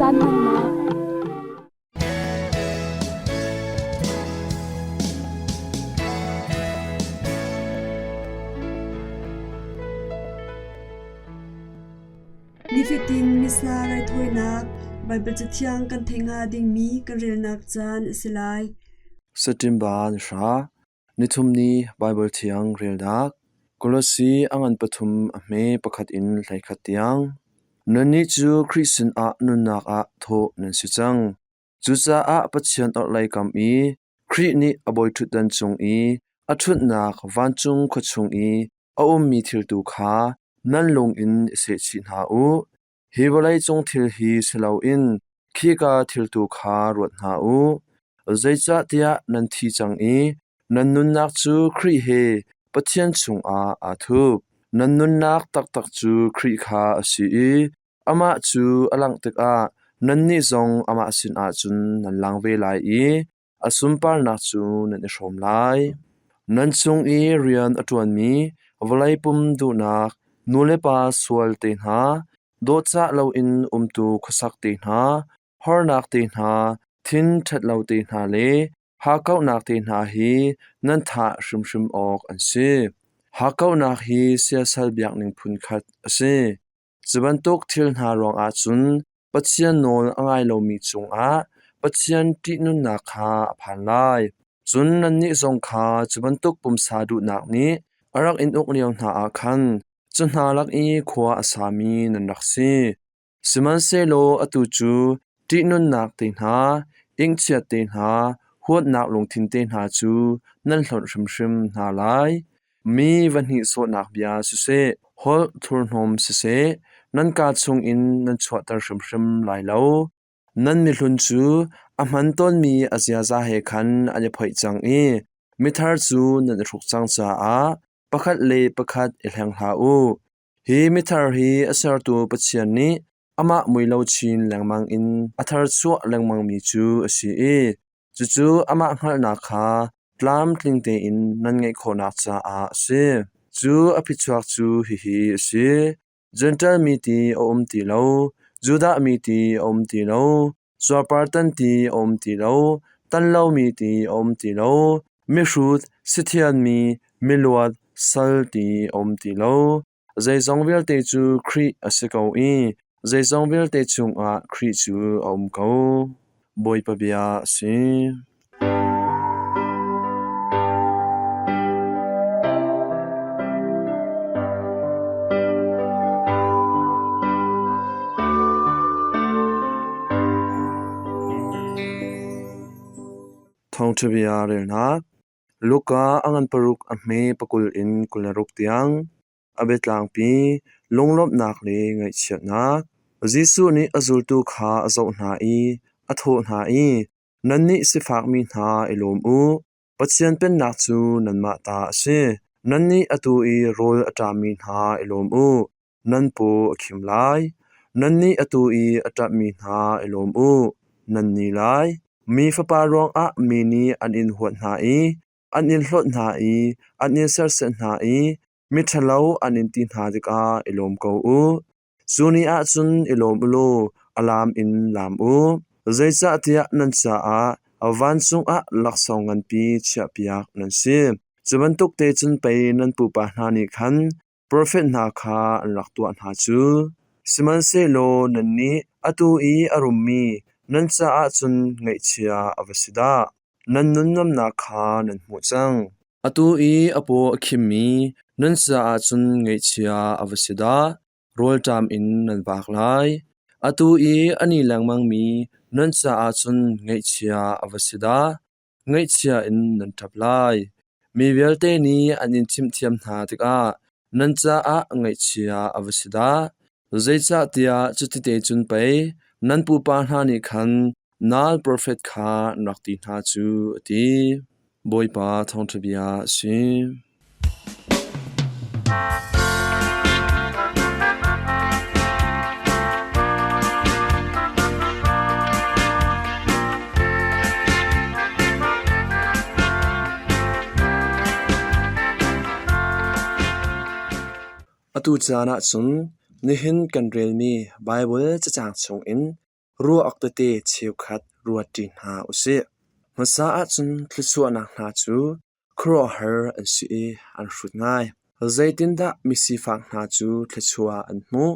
Caan hmannak. Nifatin Missa raithawinak Baibal Cathiang kan theih hnga dingmi kan relnak caan a si lai. September ni hra, nithum ni Baibal Thiang relnak Kolose a ngan pathum a hme pakhat in 11 tiang. Nannih cu Khrih sinah nunnak ah thawh nan si cang. Cucaah Pathian orhlei kam i Khrih nih a bawiṭhutdan cung i a ṭhutnak vancung khua chung i a ummi thil tu kha nan lung in i sehchih hna u. Hi vawleicung thil hi si loin khika thil tu kha ruat hna u. Zeicahtiah nan thi cang i nan nunnak cu Khrih he Pathian chungah aa thup. Nan nunnak taktak cu Khrih kha a si i amah cu a langh tikah nannih zong amah sinah cun nan lang ve lai i a sunparnak cu nan i hrawm lai. Nan chung i rian a ṭuanmi vawlei pum duhnak nulepa sual te hna, dawhcah loin umtu khuasak te hna, hornak te hna, thin ṭhat lo te hna le hakkauhnak te hna hi nan thah hrimhrim awk an si. Hakkauhnak hi siasal biakning phunkhat a si. Cu bantuk thil hna ruangah cun Pathian nawl a ngai lomi cungah Pathian ṭihnunnak kha a phan lai. Cun nannih zong kha cu bantuk pumsa duhnak nih a rak in uk lio hna ah khan cu hna lak i khua a sami nan rak si. Sihmanhsehlaw atu cu ṭihnunnak te hna, ingchiat te hna, huatnak lungthin te hna cu nan hlonh hrimhrim hna lai. Mi va hnihsawhnak bia siseh, holh thurhnawm siseh, nan kaa chungin nan chuahter hrimhrim lai lo. Nan mihlun cu a hman tawnmi a ziaza he khan an i phoih cang i mithar cu nan i hruk cang caah pakhat le pakhat i hleng hlah u. Hi mithar hi a sertu Pathian nih amah mui lo chin lengmang in a tharchuah lengmangmi cu a si i cucu amah hngalhnak kha tlamtling tein nan ngeih khawhnak caah a si. Cu a phichuak cu hihi a si: Jentail mi ti a um ti lo, Judah mi ti a um ti lo, cuarpartan ti a um ti lo, tan lomi ti a um ti lo, mihrut, sithianmi, miluat, sal ti a um ti lo. Zeizong vialte cu Khrih a si ko i zeizong vialte chungah Khrih cu a um ko. Bawipa bia a si. Thawngṭha bia relnak Luka a ngan paruk a hme pakul in 26 tiang a biatlangpi lunglawmhnak le ngaihchiatnak. Jesuh nih a zultu kha a zoh hna i a thawh hna i, Nannih sifakmi hna i lawm u, Pathian Pennak cu nanmah ta a si. Nannih atu i rawl a ṭammi hna i lawm u, nan paw a khim lai. Nannih atu i a ṭapmi hna i lawm u, nan ni lai. Mi Fapa ruangah mi nih an in huat hna i an in hlawt hna i an in serhsat hna i miṭhalo an in ti hna tikah i lawm ko u. Cu ni ah cun i lawm u law a laam in laam u, zeicahtiah nan caah vancung ah laksawng nganpi chiahpiak nan si. Cu bantuk te cun pei nan pupa hna nih khan profet hna kha an rak tuah hna cu. Sihmanhsehlaw nannih atu i a rummi nan caah cun ngaihchia a va si dah! Nan nunnemnak kha nan hmuh cang. Atu i a paw a khimmi nan caah cun ngaihchia a va si dah! Rawlṭam in nan vak lai. Atu i a ni lengmangmi nan caah cun ngaihchia a va si dah! Ngaihchia in nan ṭap lai. Mi vialte nih an in chimhthiam hna tikah nan caah ngaihchia a va si dah! Zeicahtiah cutite cun pei nan pupa hna nih khan Nal profet kha an rak ti hna cu, a ti. Bawipa thawngṭha bia a si. Atu caan ah cun nihin kan relmi Baibal cacang chungin. Ruah awk tete cheukhat ruatṭi hna usih. Hmasa ahcun thluachuahnak hna cu khuaruahhar an si i an hrut ngai. Zeitindah misifak hna cu thluachuah an hmuh?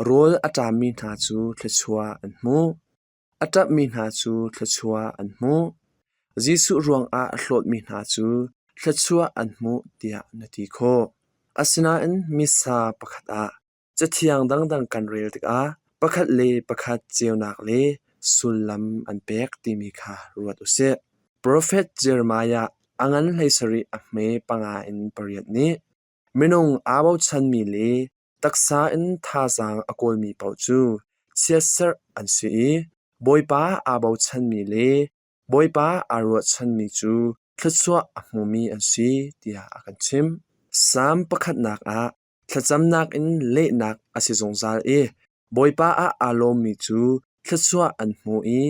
Rawl a ṭammi hna cu thluachuah an hmuh. A ṭapmi hna cu thluachuah an hmuh. Jesuh ruangah a hlawtmi hna cu thluachuah an hmuh tiah na ti khawh. Asinain Missa pakhat ah Cathiang dangdang kan rel tikah pakhat le pakhat ceunak le sullam an pek timi kha ruat u sih. Profet Jeremiah a ngan 17 a hme panga in pariat nih minung aa bochanmi le taksa in thazaang a kawlmi paoh cu chiatserh an si i Bawipa aa bochanmi le Bawipa aa ruahchanmi cu thluachuah a hmumi an si tiah a kan chimh. Salm pakhatnak ah Thlacamnak in lehnak a si zungzal i Bawipa ah aa lawmmi cu thluachuah an hmu i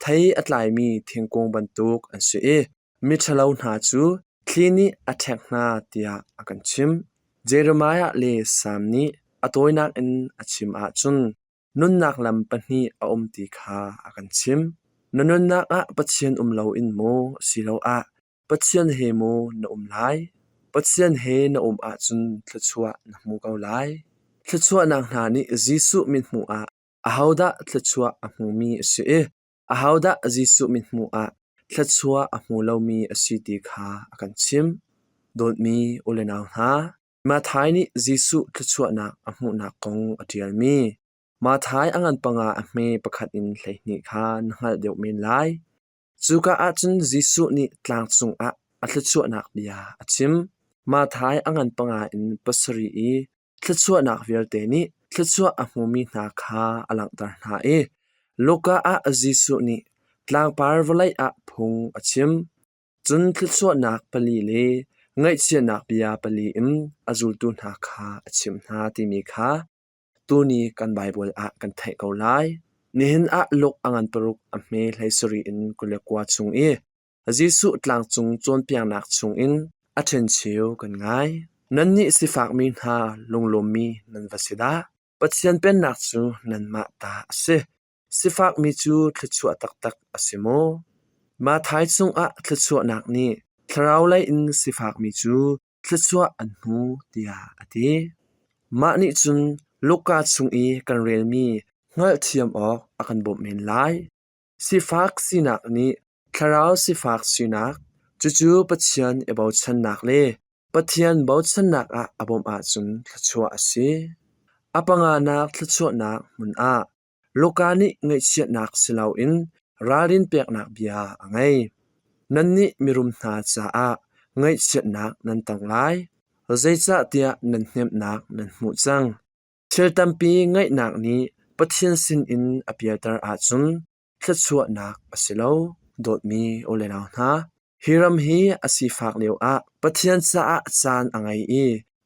thei a tlaimi thingkung bantuk an si i miṭhalo hna cu thli nih a ṭhek hna tiah a kan chimh. Jeremiah le Salm nih a tawinak in a chim ahcun nunnak lam pahnih a um ti kha a kan chimh. Na nunnak ah Pathian um loin maw asiloah Pathian he maw na um lai? Pathian he na um ahcun thluachuah na hmu ko lai. Thluachuahnak hna nih Jesuh mithmuh ah ahodah thluachuah a hmumi a si i ahodah Jesuh mithmuh ah thluachuah a hmu lomi a si ti kha a kan chimh. Dawtmi u le nau hna, Matthai nih Jesuh thluachuahnak a hmuhnak kong a ṭialmi Matthai a ngan panga a hme pakhat in 12 kha na hngalh deuh men lai. Cuka ah cun Jesuh nih tlang cungah a thluachuahnak bia a chim. Matthai a ngan panga in pasarih i thluachuahnak vialte nih thluachuah a hmumi hna kha a langhter hna i Luka ah Jesuh nih tlangpar vawlei ah phung a chim. Cun thluachuahnak pali le ngaihchiatnak bia pali in a zultu hna kha a chimh hna timi kha Tuni kan Baibal ah kan theih ko lai. Nihin ah Luke a ngan paruk a hme 17 in 29 chung i Jesuh tlangcung cawnpiaknak chungin a ṭhencheu kan ngai. Nannih sifakmi hna lunglawmmi nan va si dah! Pathian Pennak cu nanmah ta a si. Sifakmi cu thluachuah taktak a si maw? Matthai chungah thluachuahnak nih thlaraulei in sifakmi cu thluachuah an hmu tiah a ti. Mah nih cun Luka chung i kan relmi hngalhthiam awk a kan bawmh men lai. Sifak sinak nih thlarau sifak sinak, cucu Pathian i bochannak le Pathian bochannak ah a bawmh ahcun thluachuah a si. A panganak thluachuahnak hmun ah Luka nih ngaihchiatnak si loin ralrin peknak bia a ngei. Nannih mirum hna caah ngaihchiatnak nan tong lai, zeicahtiah nan hnemhnak nan hmuh cang. Thil tampi ngaihnak nih Pathian sinin a pialter ahcun thluachuahnak a si lo. Dawtmi u le nau hna, hi ram hi a sifak lioah Pathian caah caan a ngei i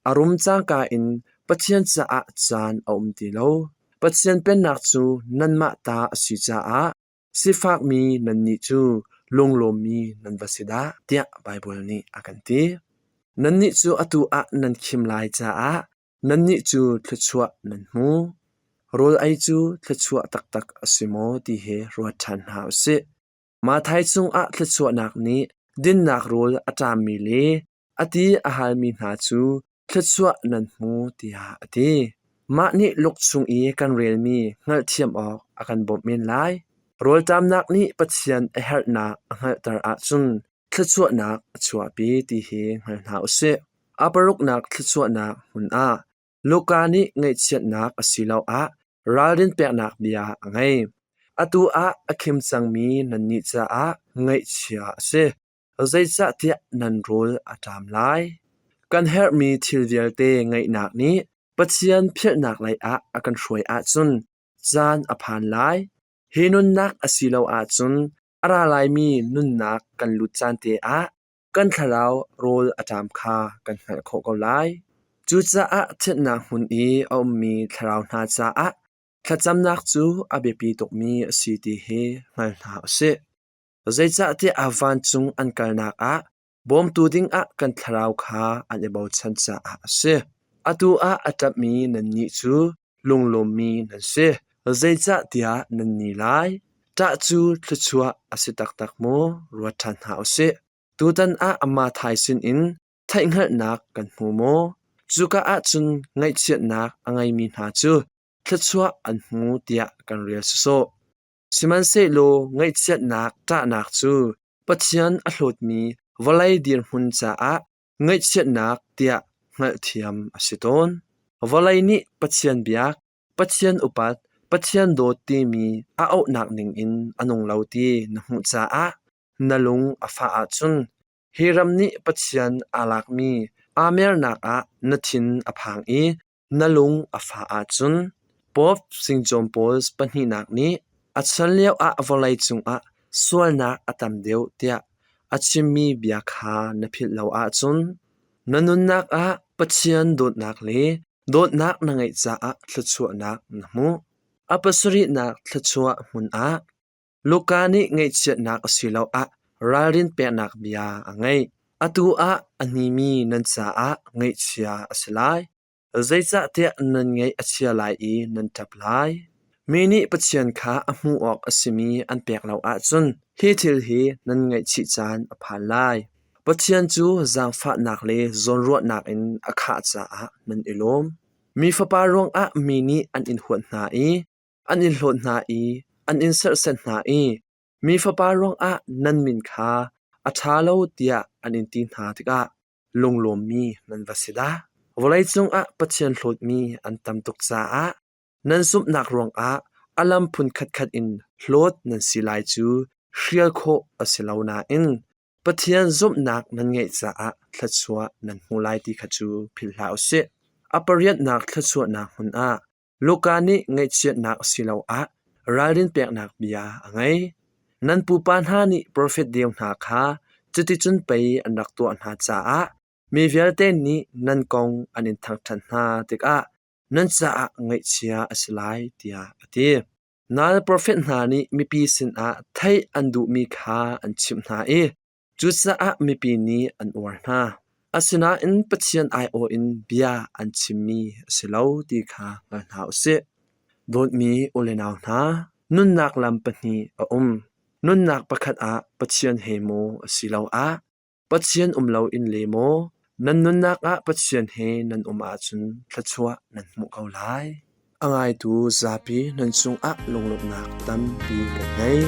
a rum cangka in Pathian caah caan a um ti lo. Pathian Pennak cu nanmah ta a si caah sifakmi nannih cu lunglawmmi nan va si dah tiah Baibal nih a kan ti. Nannih cu atu ah nan khim lai caah Nannih cu thluachuah nan hmu. Rawl ei cu thluachuah taktak a si maw ti hi ruat ṭhan hna u sih. Matthai chungah thluachuahnak nih dinnak rawl a ṭammi le a ti a halmi hna cu thluachuah nan hmu tiah a ti. Mah nih Luke chung i kan relmi hngalhthiam awk a kan bawmh men lai. Rawlṭamnak nih Pathian a herhnak a hngalhter ahcun thluachuahnak a chuahpi ti hi hngal hna u sih. A paruknak thluachuahnak hmun ah Luka nih ngaihchiatnak asiloah ralrin peknak bia a ngei. Atu ah a khim cangmi nannih caah ngaihchia a si, zeicahtiah nan rawl a ṭam lai. Kan herhmi thil vialte ngeihnak nih Pathian philhnak leiah a kan hruai ahcun caan a phan lai. Hi nunnak a si lo ahcun a ra laimi nunnak kan lut caan te ah kan thlarau rawl a ṭam kha kan hngalh khawh ko lai. Cucaah thianhnak hmun i a ummi thlarau hna caah thlacamnak cu a biapi tukmi a si ti hi hngal hna u sih. Zeicahtiah vancung an kalnak ah bawmtu dingah kan thlarau kha an i bochan caah a si. Atu ah a ṭapmi nannih cu lunglawmmi nan si. Zeicahtiah nan ni lai. Ṭah cu thluachuah a si taktak maw? Ruat ṭhan hna u sih. Tutan ah amah thai sinin theihhngalhnak kan hmu maw? Cuka ah cun ngaihchiatnak a ngeimi hna cu thluachuah an hmu tiah kan rel sawsawh. Sihmanhsehlaw ngaihchiatnak ṭahnak cu Pathian a hlawtmi vawlei dirhmun caah ngaihchiatnak tiah hngalhthiam a si tawn. Vawlei nih Pathian biak, Pathian upat, Pathian dawt timi a auhnak ningin a nung lo ti na hmuh caah na lung a fah ahcun hi ram nih Pathian aa lakmi aa mernak ah na thin a phang i Na lung a fah ahcun Pope Singcawm pawl pahnihnak nih a chan lioah vawleicung ah sualnak a tam deuh tiah a chimmi bia kha na philh lo ahcun na nunnak ah Pathian dawtnak le dawtnak na ngeih caah thluachuahnak na hmuh. A pasarihnak thluachuah hmun ah Luka nih ngaihchiatnak asiloah ralrin peknak bia a ngeih. Atu ah a hnimi nan caah ngaihchia a si lai, zeicahtiah nan ngaih a chia lai i nan ṭap lai. Mi nih Pathian kha a hmuh awk a simi an pek lo ahcun hi thil hi nan ngaihchih caan a phan lai. Pathian cu zaangfahnak le zawnruahnak in a khah caah nan i lawm. Mi Fapa ruangah mi nih an in huat hna i an in hlawt hna i an in serhsat hna i mi Fapa ruangah nan min kha a ṭha lo tiah an in ti hna tikah lunglawmmi nan va si dah. Vawleicung ah Pathian hlawtmi an tam tuk caah nan zumhnak ruangah a lam phun khatkhat in hlawt nan si lai cu hrial khawh a si lo nain Pathian zumhnak nan ngeih caah thluachuah nan hmu lai ti kha cu philh hlah u sih. A pariatnak thluachuahnak hmun ah Luka nih ngaihchiatnak asiloah ralrin peknak bia a ngei. Nan pupa hna nih profet deu hna kha cuticun pei an rak tuah hna caah mi vialte nih nan kong an in thangṭhat hna tikah nan caah ngaihchia a si lai tiah a ti. Nal profet hna nih mipi sinah theih an duhmi kha an chimh hna i Cucaah mipi nih an uar hna. Asinain Pathian aiawh in bia an chimmi a si lo ti kha hngal hna u sih. Dawtmi u le nau hna, nunnak lam pahnih a um. Nunnak pakhat ah Pathian he maw asiloah Pathian um loin le maw nan nunnak ah Pathian he nan um ahcun thluachuah nan hmuh ko lai. A ngaitu zapi nan cungah lunglawmhnak tampi kan ngei.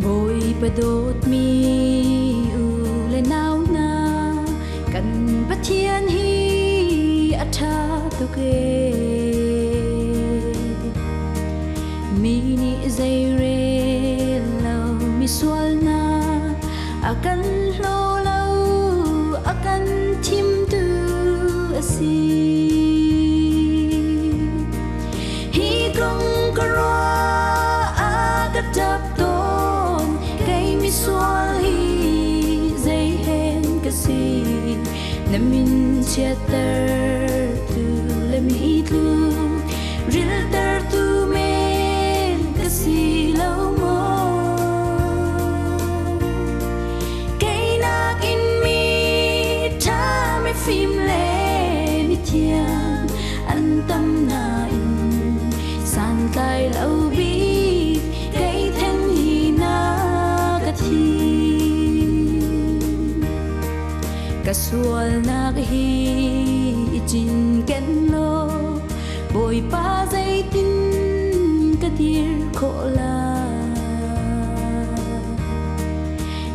Bawipa dawtmi u le nau hna, kan Pathian hi a ṭha tuk ee. Mi nih zeirel lo mi sualnak a kan hlaw lo, a kan thimtu a si. Hi kong ka ruah a ka ṭap tawn, kei misual hi zei hen ka si. Na min chiatter tu le mi tlu riltertu men ka si lo maw? Kei nakin mi ṭha mifim le mithiang an tam nain santlai lo bik kei theng hi na ka thim. Ka sualnak hi i cinken law Bawipa zeitin ka dir khawh lai?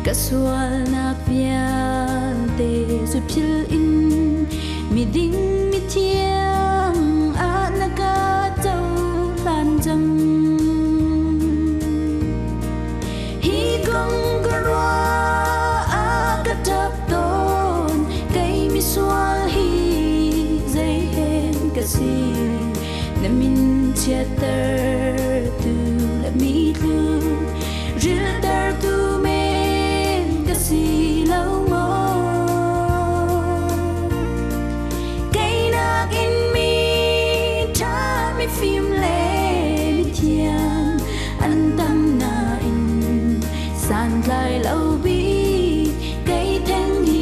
Ka sualnak vialte zu philh in miding mithiang ah na ka cohlan cang. Hi kong ka ruah ah ka ṭap tawn, kei misual hi zei hen ka si. Na min chiattertu le mi tlu riltertu men ka si lo maw? Kei nakin mi ṭha mifim le mithiang an tam nain santlai lo bik kei theng hi.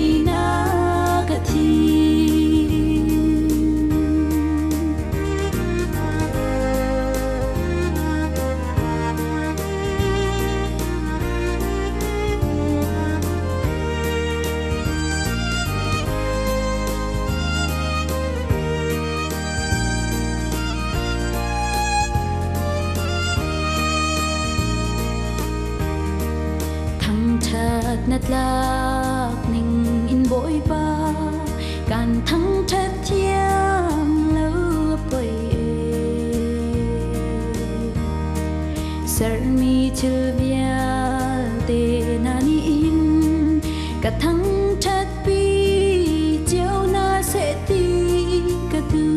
tlak ning in Bawipa kan thangṭhat thiam lo a poi e. Sermi thil vialte na nih hin ka thangṭhat pi cio na seh ti ka duh.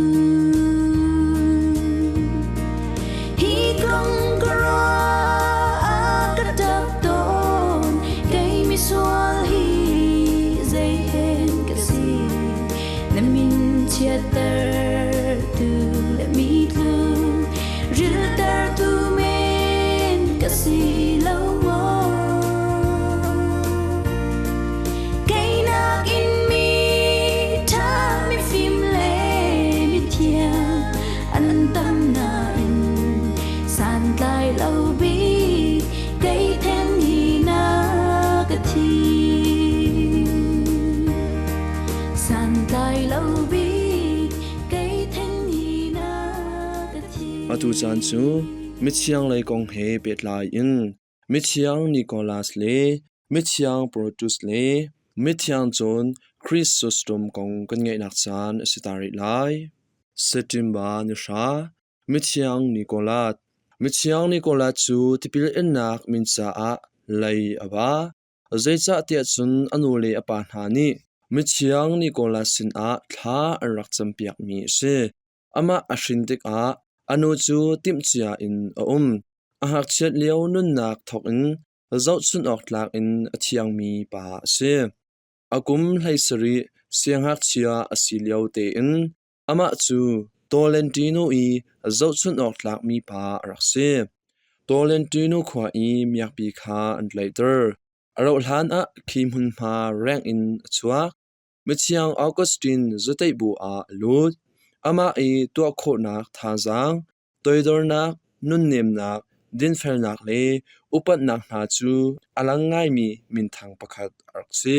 Hi kong ka ruah ka ṭap tawn, kei misual hi zei hen ka si. Na min chiattertu le mi tlu riltertu men ka si lo maw? Kei nakin mi ṭha mifim le mithiang an tam nain santlai lo bik kei theng hi na ka thi. Santlai lo bik kei theng hi na ka thi. Atu caan cu mithiang lei kong he pehtlai in Mithiang Nicholas le Mithiang Protus le Mithiang John Chrysostom kong kan ngaihnak caan a si ta rih lai. September ni hra, Mithiang Nicholas. Mithiang Nicholas cu tipil innak min caah lei a ba. Zeicahtiah cun a nu le a pa hna nih Mithiang Nicholas sinah thla an rak campiakmi a si. Amah a hrin tikah a nu cu timhcia in a um. A ngakchiat lio nunnak thawkin zohchunh awk tlak in a thiangmi pa a si. A kum 17 siangngakchia a si lio tein amah cu Tolentino i zohchunh awk tlakmi pa a rak si. Tolentino khua i miakpi kha an tlaihter. A rauhhlan ah khi hmunhma reng in a chuak. Mithiang Augustine zateih bu ah a lut. Amah i tuah khawhnak thazaang, toidornak, nunnemnak, dinfelnak le upatnak hna cu a lang ngaimi minthang pakhat a rak si.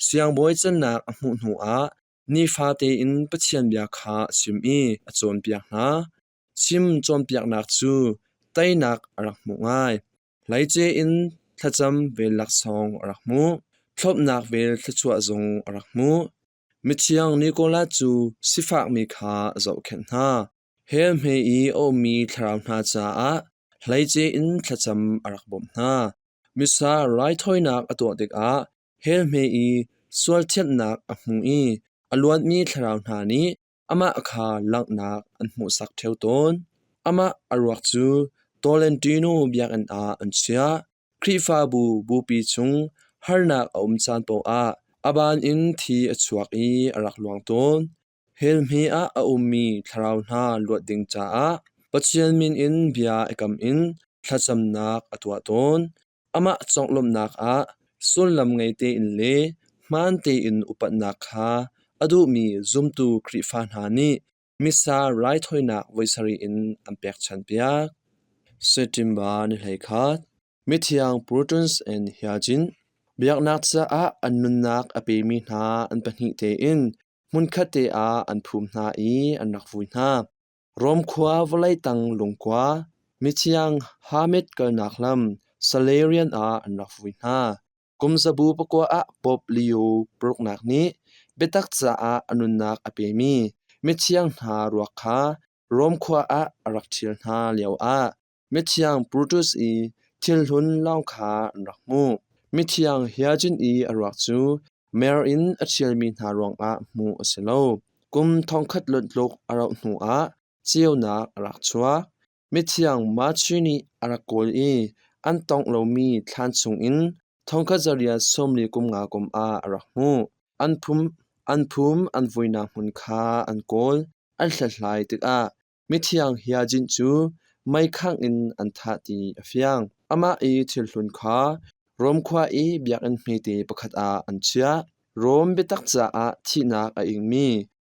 Siangbawi cannak a hmuh hnuah nifate in Pathian bia kha a chim i a cawnpiak hna. Chim cawnpiaknak cu teinak a rak hmuh ngai. Hleice in thlacam vel laksawng a rak hmuh. Thlopnak vel thluachuah zong a rak hmuh. Mithiang Nicholas cu sifakmi kha a zohkhenh hna. Hell hme i a ummi thlarau hna caah hleice in thlacam a rak bawmh hna. Missa raithawinak a tuah tikah hell hme i sual thianhnak a hmu i a luatmi thlarau hna nih amah kha langhnak an hmuhsak ṭheo tawn. Amah a ruak cu Tolentino biakinn ah an chiah. Khrihfabu bupi chung harnak a um caan paohah a ban in thi a chuak i a rak luang tawn. Hell hme ah a ummi thlarau hna luat ding caah Pathian min in bia i kam in thlacamnak a tuah tawn. Amah conglawmhnak ah sullam ngei tein le hmaan tein upatnak kha a duhmi zumtu Khrihfa hna nih Missa raithawinak voi sarih in an pekchanhpiak. September ni 11, Mithiang Prudence and Hyacint biaknak caah an nunnak a pemi hna an pahnih tein hmunkhat te ah an phum hna i an rak vui hna. Rom khua vawlei tang lungkua, mithiang Hamid kalnak lam Salerian ah an rak vui hna. Kum zabu pakua ah Pope Leo paruknak nih biatak caah a nunnak a pemi mithiang hna ruak kha Rom khua ah a rak ṭhial hna lioah Mithiang Brutus i thilhlun lawng kha an rak hmuh. Mithiang Hyacint i a ruak cu mer in a ṭhialmi hna ruangah hmuh a si lo. Kum thongkhat lonh tluk a rauh hnuah ceunak a rak chuak. Mithiang Matthew nih a rak kawl i an tongh lomi thlan chungin thongkhat zariat sawmli kum nga kum ah a rak hmuh. An phum an phum an vuinak hmun kha an kawl, an hlathlai tikah Mithiang Hyacint cu meikhangh in an thah ti a fiang. Amah i thilhlun kha Rom khua i biakinn hmete pakhat ah an chiah. Rom biatak caah thihnak a ingmi,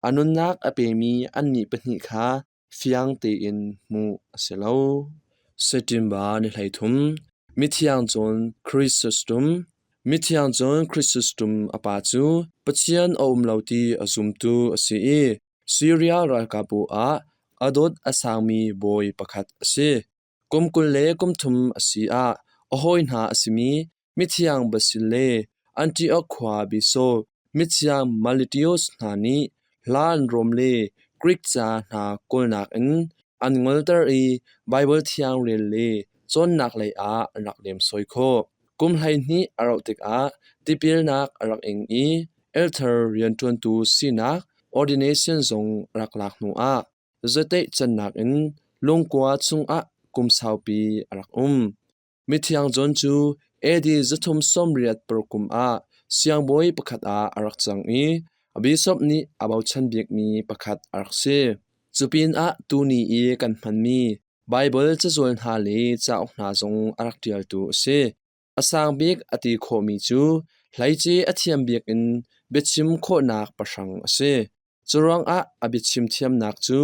a nunnak a pemi annih pahnih kha fiang tein hmuh a si lo. September ni 13, Mithiang John Chrysostom Mithiang John Chrysostom a pa cu Pathian a um lo ti a zumtu a si i Siria ralkapbu ah a dawt a sangmi bawi pakhat a si. Kum 23 a si ah a hawi hna a simi mithiang Basil le Antioch khua Bishop mithiang Meletius hna nih hlan Rom le Greek ca hna kawlnak in an ngolter i Baibal thiang rel le cawnnak lei ah an rak lemsawi khawh. Kum 12 a rauh tikah tipilnak a rak ing i elthar rianṭuantu sinak ordination zong a rak lak hnuah zateih cannak in lungkua chungah kum saupi a rak um. Mithiang John cu AD 380 kum ah siangbawi pakhat ah a rak cang i bishop nih a bochan bikmi pakhat a rak si. Cu pinah tuni i kan hmanmi Baibal cazual hna le cauk hna zong a rak ṭialtu a si. A sang bik a ti khawhmi cu hleice a thiam bik in biachim khawhnak pahrang a si. Curuangah a biachim thiamnak cu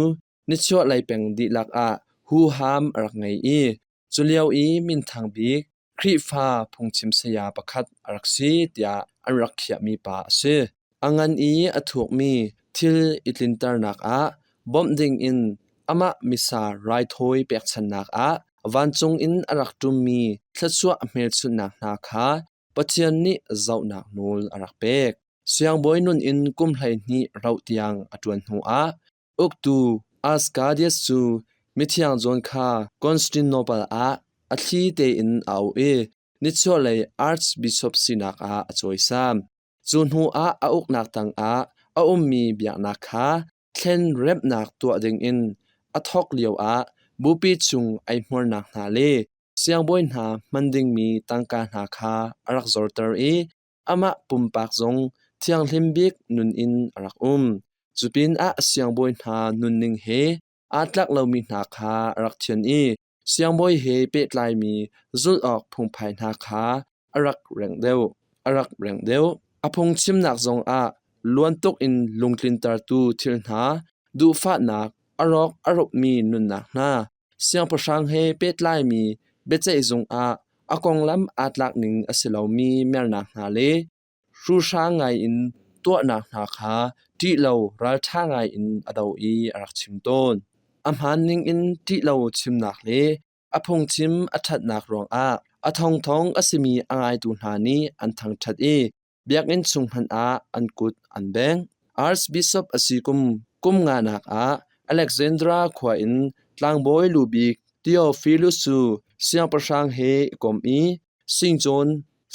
nichuahlei peng dihlak ah huham a rak ngei i Culio i minthang bik Khrihfa phungchim saya pakhat a rak si tiah an rak khiahmi pa a si. A ngan i a thukmi thil i tlinternak ah bawmh dingin amah Missa raithawi pekchanhnak ah vancung in a rak ṭummi thluachuah hmelchunhnak hna kha Pathian nih zohnak nawl a rak pek. Siangbawi nun in kum 12 rauh tiang a ṭuan hnuah Uktu Arcadius cu mithiang John kha Constantinople ah a thli tein a auh i nichuahlei archbishop sinak ah a cawisam. Cu hnuah a uknak tangah a ummi biaknak kha thlen remhnak tuah dingin a thawk lioah bupi chung eihmuarnak hna le siangbawi hna hman dingmi tangka hna kha a rak zorter i amah pumpak zong thianghlim bik nun in a rak um. Cu pinah siangbawi hna nunning he aa tlak lomi hna kha a rak thian i siangbawi he pehtlaimi zulh awk phungphai hna kha a rak rengh deuh. A rak rengh deuh. A phungchimnak zongah luan tuk in lungtlintertu thil hna, duhfahnak, a rawk a rupmi nunnak hna, Siangpahrang he pehtlaimi biaceihzung ah a konglam aa tlakning a si lomi mernak hna le hruhra ngaiin tuahnak hna kha ṭih lo ralṭha ngaiin a doh i a rak chim tawn. A hmaan ningin ṭih lo chimnak le a phungchim a ṭhatnak ruangah a thongthong a simi a ngaitu hna nih an thangṭhat i Biakinn chung hmanh ah an kut an bengh. Archbishop a si kum kum nganak ah Alexandra khua in tlangbawi lu bik Theophilus cu siangpahrang he i kom i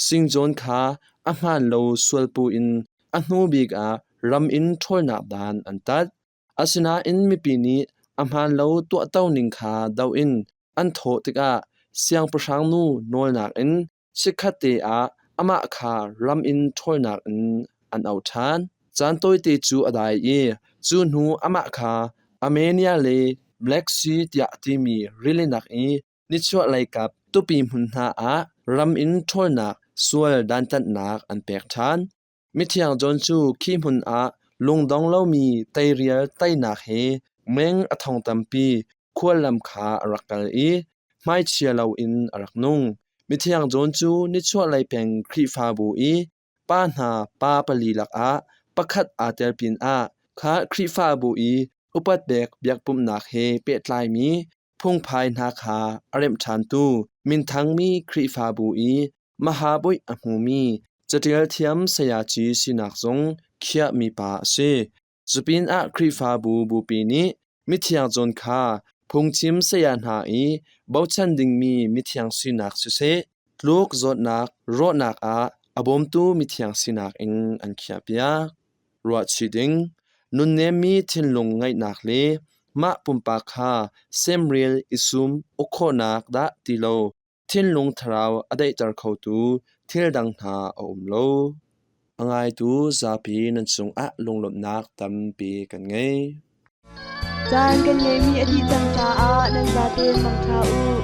Singcawn kha a hmaan lo sualpu in a hnu bik ah ram in ṭhawlnak dan an tat. Asinain mipi nih a hmaan lo tuahto ning kha doh in an thawh tikah siangpahrang nu nawlnak in Chikkhatte ah amah kha ram in ṭhawlnak in an auh ṭhan. Caan tawite cu a dai i cu hnu amah kha Armenia le Black Sea tiah timi rilinak i nichuahlei kap tupi hmun hna ah ram in ṭhawlnak sual dantatnak an pek ṭhan. Mithiang John cu khi hmun ah lungdong lomi teirial teinak he meng a thong tampi khuallam kha a rak kal i hmaichia loin a rak nung. Mithiang John cu nichuahlei peng Khrihfabu i pa hna pa pali lakah pakhat aa tel pinah kha Khrihfabu i upat pek biakpumhnak he pehtlaimi phungphai hna kha a remh ṭhantu minthangmi Khrihfabu i Mahabuih a hmumi caṭial thiam sayaci sinak zong khiahmi pa a si. Cupinah Khrihfabu bupi nih mithiang John kha phungchim saya hna i bochan dingmi mithiang sinak siseh, tluk zawtnak rawhnak ah a bawmtu mithiang sinak in an khiahpiak. Ruahchih ding, nunnemmi thinlung ngeihnak le mah pumpak kha semrel i sum uk khawhnak dah ti lo Thinlung thlarau a daihter khotu thil dang hna a um lo. A ngaitu zapi nan cungah lunglawmhnak tampi kan ngei. Caan kan ngeihmi a dih cang caah nan zaten mangṭha u.